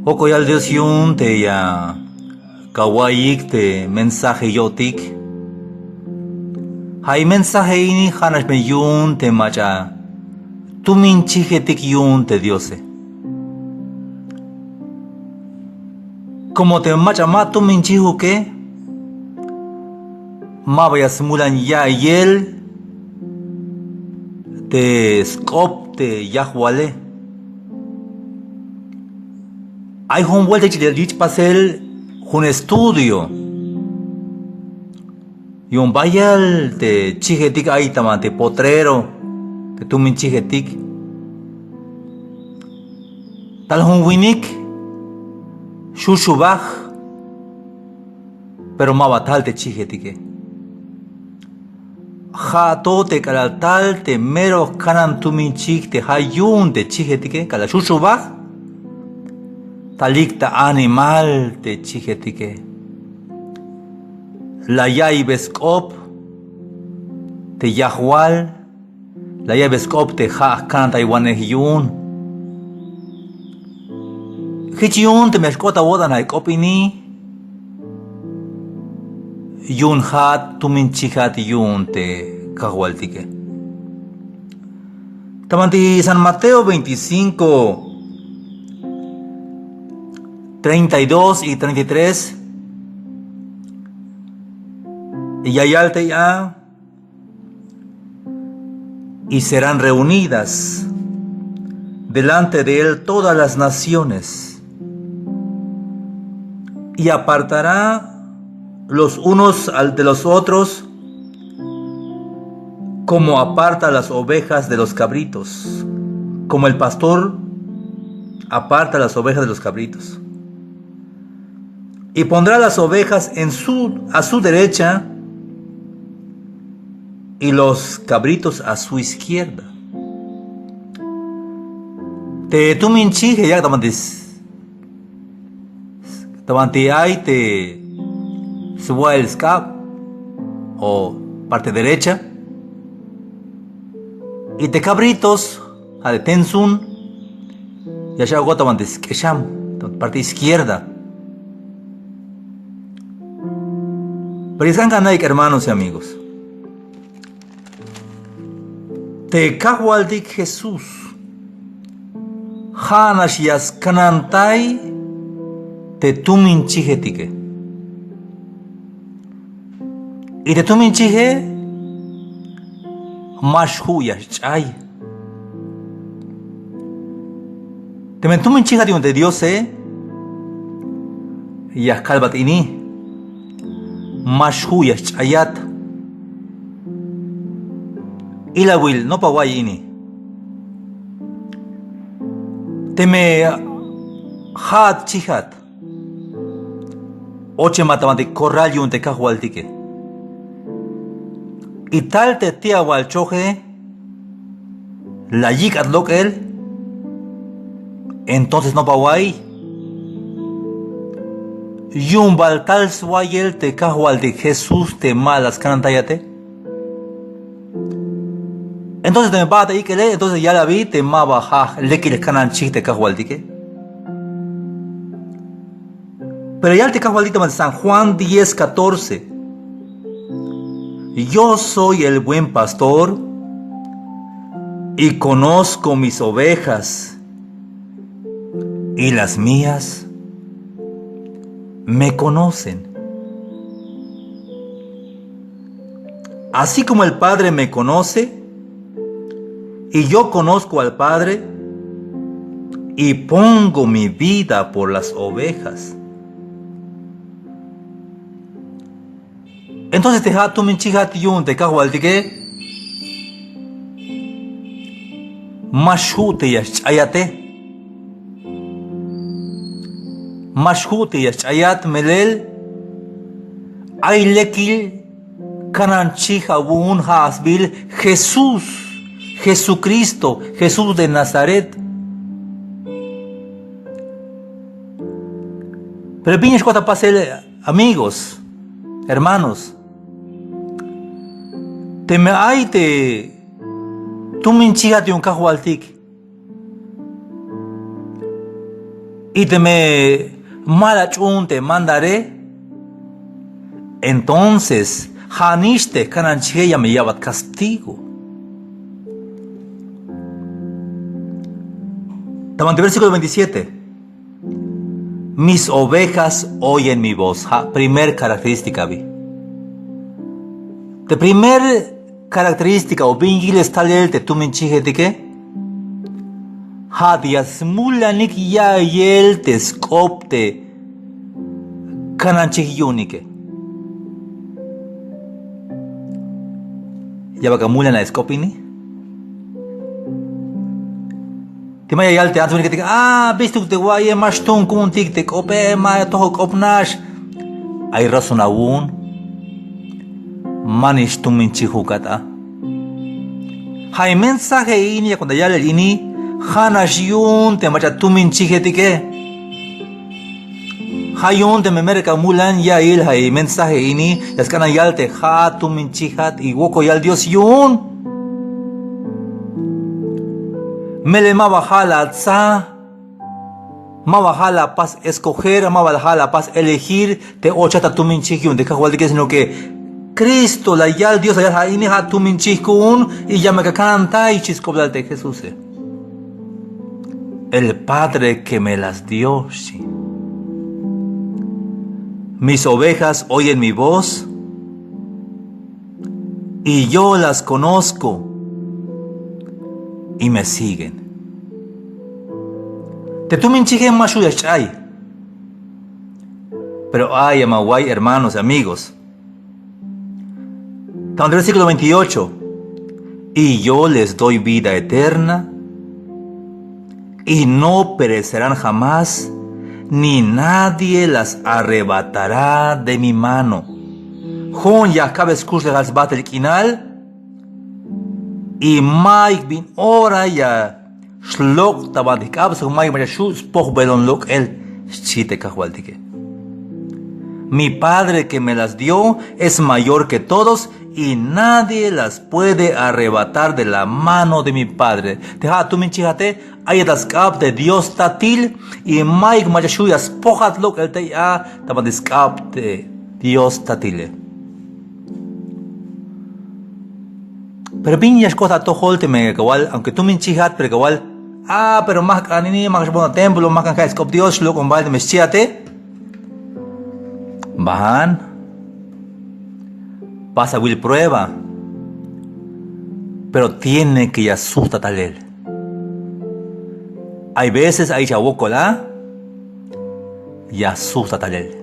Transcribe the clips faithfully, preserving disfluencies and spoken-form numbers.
Jok'oyal Dios yu'un te ya kawa'iyik te mensaje yo'tik. Ja' i mensaje ini ja' nax me yu'un te mach'a tumin chijetik yu'un te Diose. Como te mach'a ma tumin chijuke, maba ya smulan ya'iyel te sk'op te yajwale. Ay jun vuelta yich' pasel jun estudio yu'un bayal te chijetik ay ta banti potrero te tumin chijetik. Tal jun winik xuxubaj, pero maba tal te chijetike. Ja' to te k'alal tal te mero jkanan tumin chij te ja' yu'un te chijetike, k'alal xuxubaj, talik ta animal te chijetike. La ya'iybe sk'op te yajwal, la ya'iybe sk'op te ja' jkanantaywanej yu'un. Jich yu'un teme ya xk'ot awo'tan ja' k'op ini, yu'un ja'at tumin chijat yu'un te kajwaltike. Ta banti San Mateo veinticinco, treinta y dos y treinta y tres, ya yal tey a: Y serán reunidas delante de él todas las naciones, y apartará los unos al- de los otros, como aparta las ovejas de los cabritos, como el pastor aparta las ovejas de los cabritos. Y pondrá las ovejas en su, a su derecha y los cabritos a su izquierda. Te tumin chij ya yak' ta banti s- ta banti ay te swa'el sk'ab o parte derecha. Y te cabritos, ja' te tensun, ya x'a'ukot ta banti sk'exam, ta parte izquierda. Pero ya sk'an ka'naik, hermanos y amigos, te kajwaltik Jesús ja' nax ya skanantay te tumin chijetike. Y te tumin chije ma xju' ya xch'ay. Teme tumin chijat yu'un te Diose, ya kalbat ini: ma xju' ya xch'ayat. Ilawil, nopa awa'iy ini. Teme ja'at chijat, ochemat ta banti corral yu'un te kajwaltike. Y tal te ti'awal choje la yik'at lok'el, entonces nopa awa'iy, yu'un bal tal swayel te kajwaltik Jesús te ma la skanantayate. Entonces teme ba'at ta ik'ele, entonces yal abi te maba ja' lekil jkanan chij te kajwaltike. Pero yal te kajwaltik ta banti San Juan diez catorce: Yo soy el buen pastor y conozco mis ovejas, y las mías me conocen. Así como el Padre me conoce, y yo conozco al Padre, y pongo mi vida por las ovejas. Entonces te ja' tumin chijat yu'un te kajwaltike, ma xju' te ya xch'ayate. Ma xju' te ya xch'ayat, melel ay lekil kanan chij awu'un, ja' sbiil Jesús, Jesucristo, Jesús de Nazaret. Pero bin ya xk'ot ta pasel, amigos, hermanos, teme ay te tumin chijat yu'un kajwaltik, Y teme ma la ach'uun te mandare, entonces ja'nix te jkanan chije ya me ya'bat castigo. Ta banti versículo veintisiete. Mis ovejas oyen mi voz. Ja' primer característica abi. Te primer característica o bin yilel stalel te tumin chijetike, ja' te ya smulanik ya'iyel te sk'op te kanan chij yu'unike. ¿Ya bal ka mulanaik sk'op ini? Te ma ya yal te ants winiketike: "Ah, bistuk te wa'aye, ma xtuun ku'untik te k'ope, ma tojol k'op nax." Ay razón awu'un. Manix tumin chijukat a. Ja' in mensaje ini ya kuenta yalel ini, ja'nax yu'un te mach'a tumin chijetike. Ja' yu'un teme mero ka mulan ya'iyel ja' in mensaje ini, ya sk'an yal te ja' tumin chijat y wokol yal Dios yu'un. Melel ma ba ja' la atsa, ma ba ja' la apas escoger, ma ba ja' la apas elegir te ochat ta tumin chij yu'un te Kajwaltike, sino que Cristo la yal, Dios la yal: "Ja' ini ja' tumin chij ku'un y ya me ka kanantay", xchi sk'oplal te Jesuse. El Padre que me las dio, xchi. Mis ovejas oyen mi voz y yo las conozco y me siguen. Te tumin chije ma xju' ya xch'ay. Pero ay ama way, hermanos y amigos. Tanto el versículo veintiocho: "Y yo les doy vida eterna, y no perecerán jamás, ni nadie las arrebatará de mi mano." Jo'on ya jka'be skuxlejal sbajtel k'inal, y mayuk bin ora ya xlok' ta banti jk'ab sok mayuk mach'a xju' spojbelon lok'el, xchi te Kajwaltike. Mi Padre que me las dio es mayor que todos y nadie las puede arrebatar de la mano de mi Padre. Te ja' tumin chijate, ayat ta sk'ab te Dios tatil y mayuk mach'a xju' ya spojat lok'el tey a ta banti sk'ab te Dios tatile. Pero bin ya xk'ot atojol teme ka wal, aunque tumin chijat, pero ka wal: "Ah, pero ma jk'an ini, ma jk'an xboon ta templo, ma jk'an ka'iy sk'op Dios, xlok'on bael teme xchiate." Ban, pas awil prueba, pero tiene que ya sujtat talel. Hay veces ay jich awokol a, ya sujtat talel.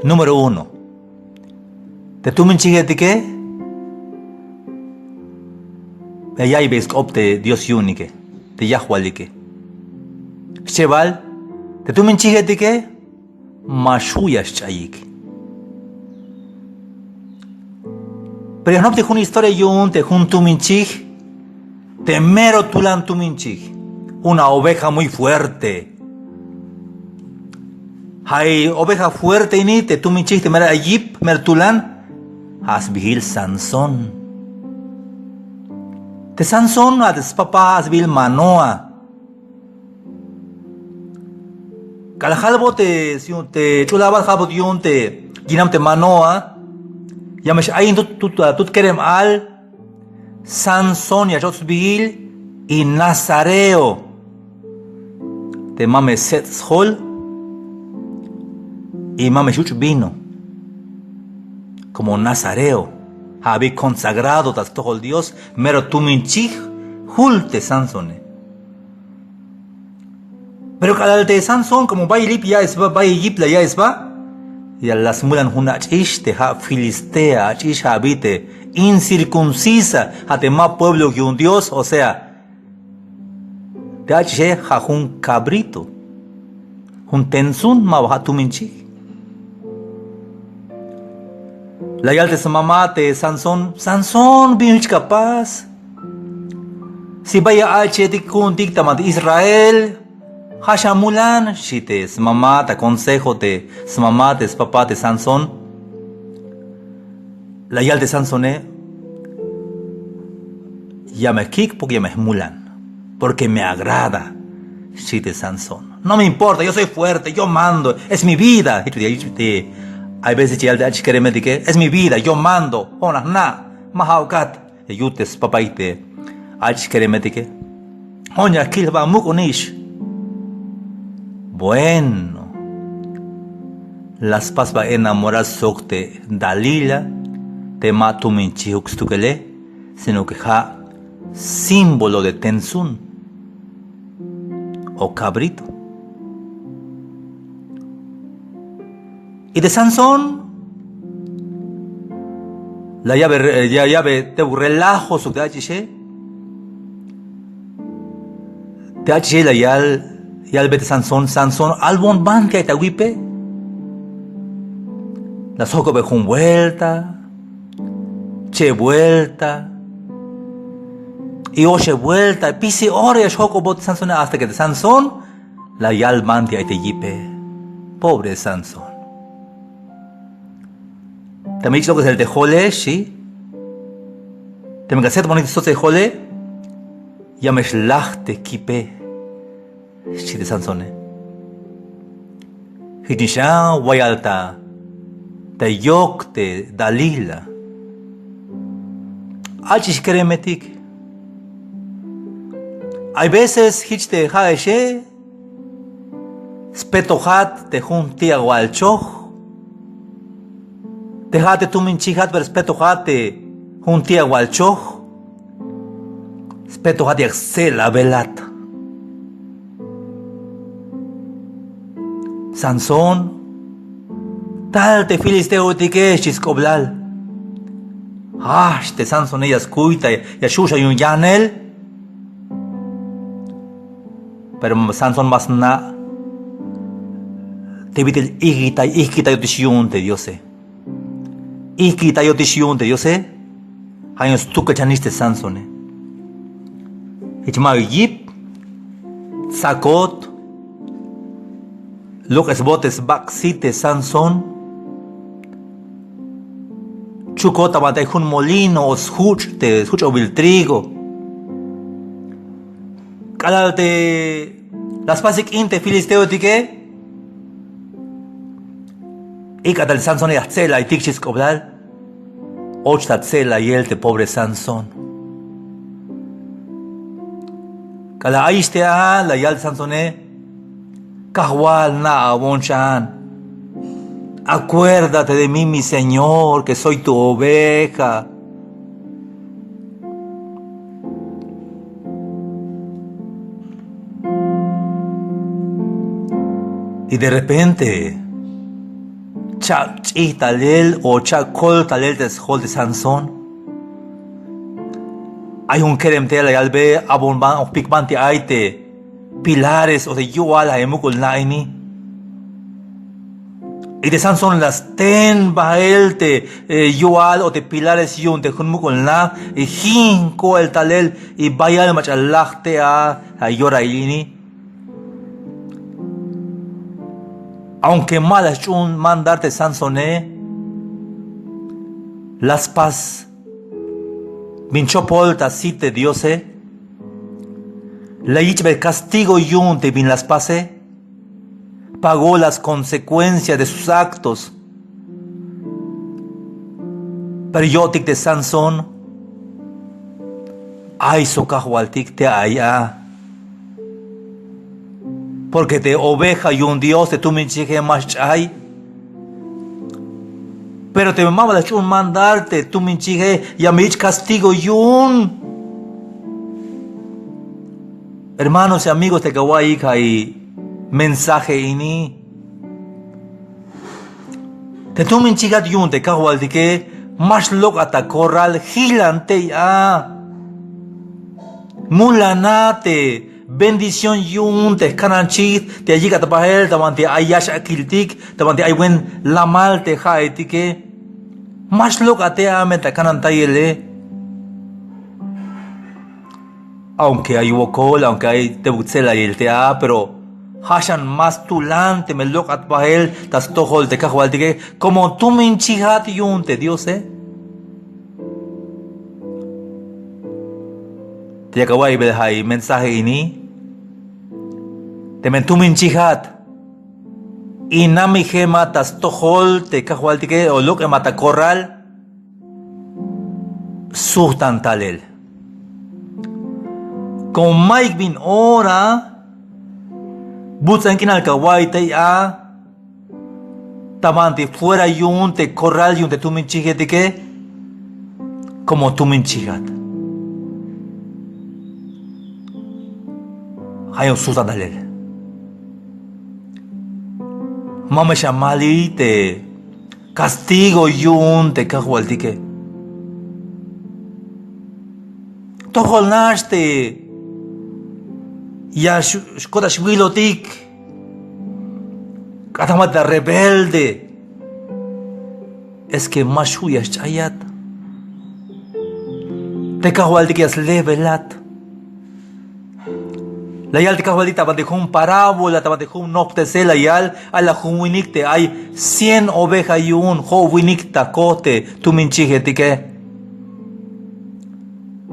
Número uno. Te tumin chijetike, ya ya'iybe sk'op te Dios yu'unike, te Yajwalike. Xchebal, te tumin chijetike ma xju' ya xch'ayik. Pero ya jnoptik jun historia yu'un te jun tumin chij, te mero tulan tumin chij, una oveja muy fuerte. Ja' i oveja fuerte ini, te tumin chij te mero ay yip, mero tulan, ja' sbiil Sansón. Te Sansón, ja' te spapá ja' sbiil Manoa. K'alal jalbot te, te ch'ul abat, jalbot yu'un te yinam te Manoa, ya me x-ayin tut, tut, tut kerem al, Sansón ya x-och sbiil, y nazareo, te ma me sets' sjol, y ma me xyuch' vino. Como nazareo, ja' abi consagrado ta stojol Dios, mero tumin chij jul te Sansone. Pero k'alal te Sansón, como bayel yip ya ya'ay sba, bayel yip la ya'ay sba, ya la smulan jun ach'ix te ja' Filistea ach'ix, ja' abi te incircuncisa, ja' te ma pueblo yu'un Dios, o sea, te ach'ixe ja' jun cabrito, jun tentsun, ma ba ja' tumin chij. La yal te smamá te Sansón: "Sansón, bin jich ka pas? Si bayel ach'ixetik ku'untik ta banti Israel, ja' xamulan", xchi te smamá, ta consejo te smamá te spapá te Sansón. La yal te Sansone: "Ya me kik' porque ya me jmulan, porque me agrada", xchi te Sansón. No me importa, yo soy fuerte, yo mando, es mi vida. Jich te, hay veces ya yal te ach'ix keremetike, es mi vida, yo mando, jo'on la jna', ma ja'ukat. Ya yut te spapaik te ach'ix keremetike. Jo'on ya kil jba muk'onix. Bueno. La spas jba enamorar sok te Dalila, te ma tumin chijuk stukele, sino que ja' símbolo de tensun o cabrito. Y te Sansón la ya'be, ya ya'be tebuk relajo sok te ach'ixe. Te ach'ixe la yal, yalbe te Sansón, Sansón, albon banti ay ta wipe. La sjokobe jun vuelta, cheb vuelta, y oxeb vuelta, spisil ora ya xjok'obot te Sansone, hasta que te Sansón la yal banti ay te yipe. Pobre Sansón. Teme yich' lok'esel te jole, xchi. Teme ka setbonik te sotse jole, ya me xlaj te kipe, xchi te Sansone. Jichnix a wayal ta, ta yok te Dalila. Ach'ix keremetik. Hay veces jich te ja'exe, spetojat te jun ti'awal choj. Te ja'at te tumin chijat, pero spetojat te jun ti'awal choj. Spetojat yak stse'labelat. Sansón, tal te filisteotike, xchi sk'oblal. Jajch te Sansone ya skuy ta, ya xju' xan yu'un yanel. Pero Sansón ma sna' te bit'il ijkitay, ijkitayotix yu'un te Diose. Ijkitayotix yu'un te Diose. Ja' yu'un stukel chanix te Sansone. Jich ma'yuk yip, tsakot, lok'esbot te sbak' sit te Sansón. Chukot ta banti ay jun molino o sjuch' te sjuch'obil trigo. K'alal te la spasik k'in te filisteotike, ik'a tal te Sansone ya jtse'laytik, xchi sk'oblal. Och ta tse'layel te pobre Sansón. K'alal ayix te a, la yal te Sansone: Kajwal, na'awon xan. Acuérdate de mí, mi Señor, que soy tu oveja. Y de repente, cha'ch'ij talel o cha'kol talel te sjol te Sansón. Ay jun kerem te la yalbe: Abon ban, jpik banti ay te pilares o te yu'al, ja' muk'ul na ini. Y te Sansón la sten bael te, eh, yu'al o te pilares yu'un te jun muk'ul na, y jin koel talel, y bayal mach'a laj te a, ja' yorail ini. Aunque ma la sch'uhun mandar te Sansone, la spas bin chopol ta sit te Diose. La yich'be castigo yu'un te bin la spase. Pagó las consecuencias de sus actos. Pero yo'tik te Sansón, ay sok Kajwaltik te ay a. Porque te oveja yu'un Dios te tumin chije ma xch'ay. Pero teme ma ba la sch'uhun mandar te tumin chije, ya me yich' castigo yu'un. Hermanos y amigos, te ya awa'iyik ja' i mensaje ini. Te tumin chijat yu'un te Kajwaltike, ma xlok'at ta corral, jilan tey a. Mulana te bendición yu'un te jkanan chij te ya yik'at bael ta banti ay yaxakiltik, ta banti ay buen lamal te ja'etike. Ma xlok'at tey a me ta kanantayele. Aunque ay wokol, aunque ay tebuk tse'layel tey a, pero ja' xan más tulan teme lok'at bael ta stojol te Kajwaltike, como tumin chijat yu'un te Diose. Te yak awa'iybe ja' i mensaje ini. Teme tumin chijat, inamijemat ta stojol te kajwaltike o lok'emat ta corral, sujtan talel. Como mayuk bin ora, buts'an k'inal kawa'iy tey a, ta banti fuera yu'un te corral yu'un te tumin chijetike, como tumin chijat. Ja' yu'un sujtan talel. Ma me xamaliy te castigo yu'un te kajwaltike. Tojol nax te ya xkot ta xwilotik. K'atamat ta rebelde. Es que ma xju' ya xch'ayat. Te kajwaltik ya slebelat. La yal te kajwaltik ta banti jun parábola, ta banti jun nojptesel la yal, ay la jun winik te ay cien oveja yu'un, jo'winik ta koj te tumin chijetike.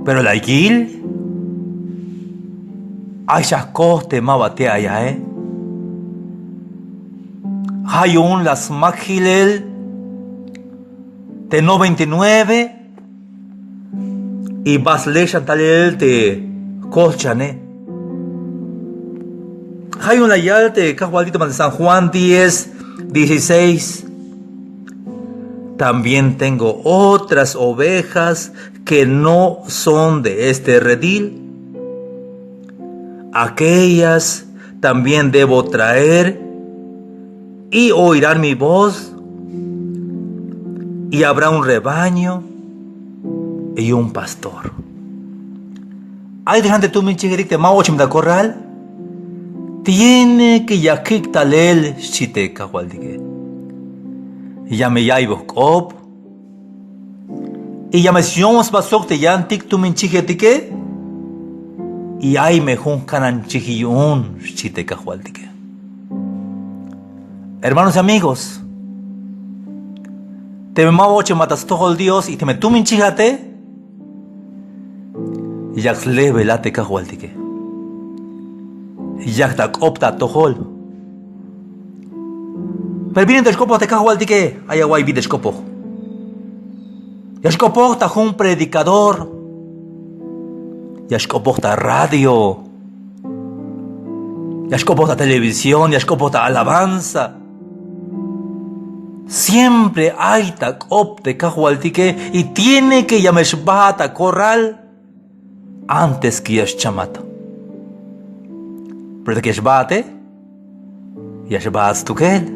Pero la yil, ay xakoj te ma ba te ay ae. Ja' yu'un la smak jilel te noventa y nueve y ba sle xan talel te kolchane. Ja' yu'un la yal te kajwaltik ta San Juan diez, dieciséis. También tengo otras ovejas que no son de este redil. Aquellas también debo traer y oirán mi voz, y habrá un rebaño y un pastor. Ay te xan te tumin chijetik te ma ochem ta corral, tiene que ya kik' talel, xchi te kajwaltike. Ya me ya'iyboj k'op, y ya me syom sba sok te yantik tumin chijetike, y ay me jun jkanan chij yu'un, xchi te kajwaltike. Hermanos y amigos, teme ma ba ochemat ta stojol Dios y teme tumin chijate, yak slebelat te kajwaltike. Yak ta k'op ta atojol. Pero bin te xk'opoj te kajwaltike, ay awa'iy bin te xk'opoj. Ya xk'opoj ta jun predicador. Ya xk'opoj ta radio. Ya xk'opoj ta televisión, ya xk'opoj ta alabanza. Siempre ay ta k'op te kajwaltike y tiene que ya me xbaat ta corral antes que ya xchamat. Pero te que ya xbaate, ya xbaat stukel.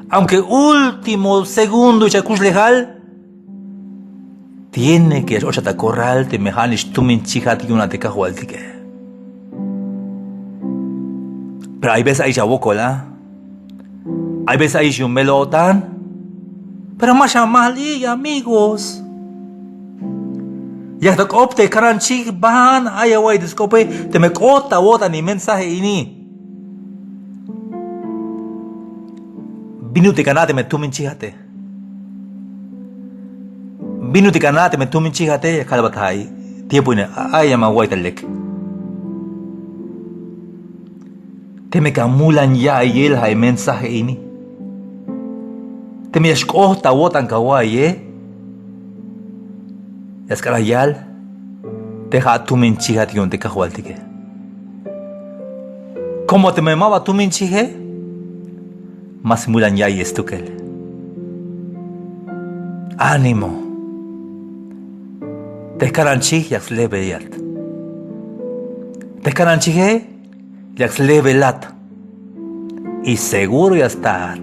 Aunque último segundo xakuxlejal, tiene que ya x-ochat ta corral teme ja'nix tumin chijat yu'un a te kajwaltike. Pero hay veces ayix awokol a. Hay veces ayix yu'un mel o'tan. Pero ma xamaliy amigos. Yak ta k'op te jkanan chij, ban ay awa'iy te sk'ope teme k'ot ta awo'tan in mensaje ini. Bin ut'il ana' teme tumin chijate. Bin ut'il ana' teme tumin chijate, ya kalbat a tiempo ini, ay ya me awa'iy ta lek. Teme ka mulan ya'iyel ja' in mensaje ini. Teme ya xk'ot ta awo'tan kawa'iye. Ya sk'an la yal te ja' tumin chijat yu'un te kajwaltike. Como teme ma ba tumin chije, ma smulan ya'iy stukel. Ánimo. Te jkanan chij yak slebelat. Te jkanan chije yak slebelat. Y seguro ya staat.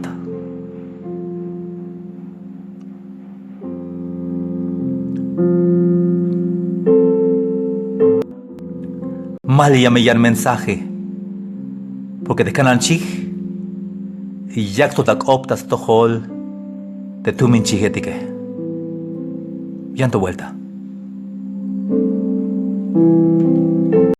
Mali ya me yan mensaje. Porque te jkanan chij yak to ta k'op ta stojol te tumin chijetike. Yan to vuelta.